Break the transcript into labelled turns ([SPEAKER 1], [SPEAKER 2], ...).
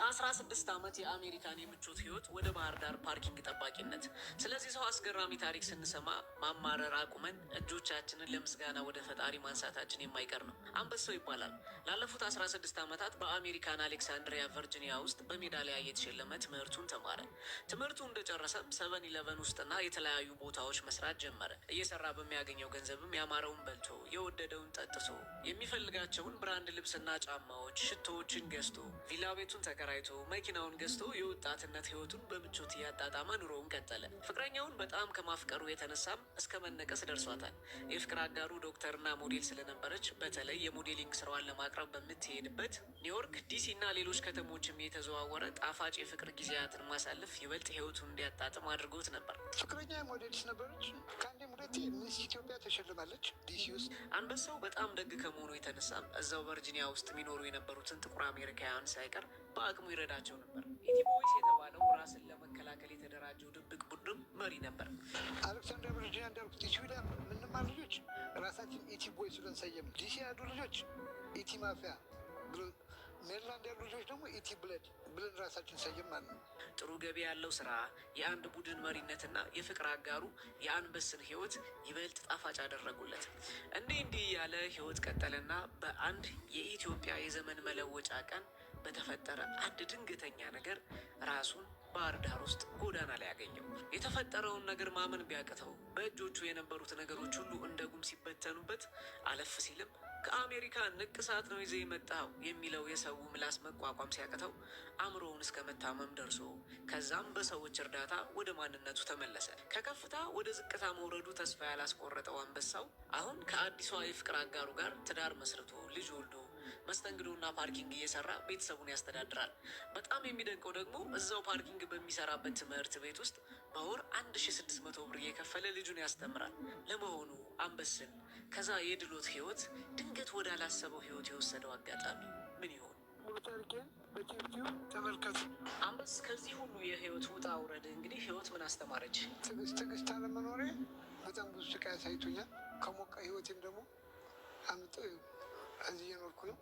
[SPEAKER 1] ከ16 ዓመት የአሜሪካን የምቾት ህይወት ወደ ባህር ዳር parking ጠባቂነት። ስለዚህ ሰው አስገራሚ ታሪክ ስንሰማ ማማረር አቁመን እጆቻችንን ለምስጋና ወደ ፈጣሪ ማንሳታችን የማይቀር ነው። አንበሳው ይባላል። ላለፉት 16 ዓመታት በአሜሪካን አሌክሳንድሪያ ቨርጂኒያ ውስጥ በሜዳሊያ እየተሸለመ ትምህርቱን ተማረ። ትምህርቱ እንደጨረሰም 7-Eleven ውስጥና የተለያዩ ቦታዎች መስራት ጀመረ። እየሰራ በሚያገኘው ገንዘብም ያማረውን በልቶ፣ የወደደውን ጠጥቶ፣ የሚፈልጋቸውን brand ልብስና ጫማዎች፣ ሽቶዎችን ገዝቶ፣ ቪላ ቤቱን ተከራይቶ፣ መኪናውን ገዝቶ የወጣትነት ህይወቱን በምቾት እያጣጣመ ኑሮውን ቀጠለ። ፍቅረኛውን በጣም ከማፍቀሩ የተነሳም እስከ መነቀስ ደርሷታል። የፍቅር አጋሩ ዶክተርና ሞዴል ስለነበረች በተለይ የ modeling ስራዋን ለማቅረብ በምትሄድበት ኒውዮርክ፣ ዲሲ እና ሌሎች ከተሞችም የተዘዋወረ ጣፋጭ የፍቅር ጊዜያትን ማሳለፍ ይበልጥ ህይወቱን እንዲያጣጥም አድርጎት ነበር።
[SPEAKER 2] ፍቅረኛ ሞዴሊስት ነበረች። ከአንዴም ሁለቴ Miss ኢትዮጵያ ተሸልማለች ዲሲ ውስጥ።
[SPEAKER 1] አንበሳው በጣም ደግ ከመሆኑ የተነሳም እዛው ቨርጂኒያ ውስጥ የሚኖሩ የነበሩትን ጥቁር አሜሪካውያን ሳይቀር በአቅሙ ይረዳቸው ነበር። ET Boys የተባለው ራስን ለመከላከል የተደራጀው ድብቅ ቡድን መሪ ነበር።
[SPEAKER 2] አሌክሳንድሪያ ቨርጂኒያ እንዳልኩት ET ዊሊያም የምንማር ልጆች ራሳችን ET Boys ብለን ሰየምን። ዲሲ ያሉ ልጆች ET Mafia ብሎ፣ ሜሪላንድ ያሉ ልጆች ደግሞ ET Blood ብለን ራሳችን ሰየም ማለት ነው።
[SPEAKER 1] ጥሩ ገቢ ያለው ስራ፣ የአንድ ቡድን መሪነትና የፍቅር አጋሩ የአንበስን ህይወት ይበልጥ ጣፋጭ አደረጉለት። እንዲህ እንዲህ እያለ ህይወት ቀጠለና በአንድ የኢትዮጵያ የዘመን መለወጫ ቀን በተፈጠረ አንድ ድንገተኛ ነገር ራሱን ባህር ዳር ውስጥ ጎዳና ላይ ያገኘው። የተፈጠረውን ነገር ማመን ቢያቅተው፣ በእጆቹ የነበሩት ነገሮች ሁሉ እንደ ጉም ሲበተኑበት፣ አለፍ ሲልም ከአሜሪካ ንቅሳት ነው ይዘህ የመጣኸው የሚለው የሰው ምላስ መቋቋም ሲያቅተው፣ አእምሮውን እስከ መታመም ደርሶ ከዛም በሰዎች እርዳታ ወደ ማንነቱ ተመለሰ። ከከፍታ ወደ ዝቅታ መውረዱ ተስፋ ያላስቆረጠው አንበሳው አሁን ከአዲሷ የፍቅር አጋሩ ጋር ትዳር መስርቶ፣ ልጅ ወልዶ፣ መስተንግዶና parking እየሰራ ቤተሰቡን ያስተዳድራል። በጣም የሚደንቀው ደግሞ እዛው parking በሚሰራበት ትምህርት ቤት ውስጥ በወር 1600 ብር እየከፈለ ልጁን ያስተምራል። ለመሆኑ አንበስን ከዛ የድሎት ህይወት ድንገት ወዳላሰበው ህይወት የወሰደው አጋጣሚ ምን ይሆን?
[SPEAKER 2] ሙሉ ታሪኬን በዩቲዩብ ተመልከቱ።
[SPEAKER 1] አንበስ፣ ከዚህ ሁሉ የህይወት ውጣ ውረድ እንግዲህ ህይወት ምን አስተማረች?
[SPEAKER 2] ትዕግስት አለመኖሬ በጣም ብዙ ስቃይ አሳይቶኛል። ከሞቀ ህይወቴም ደግሞ አምጥተው እዚህ እየኖርኩ ነው።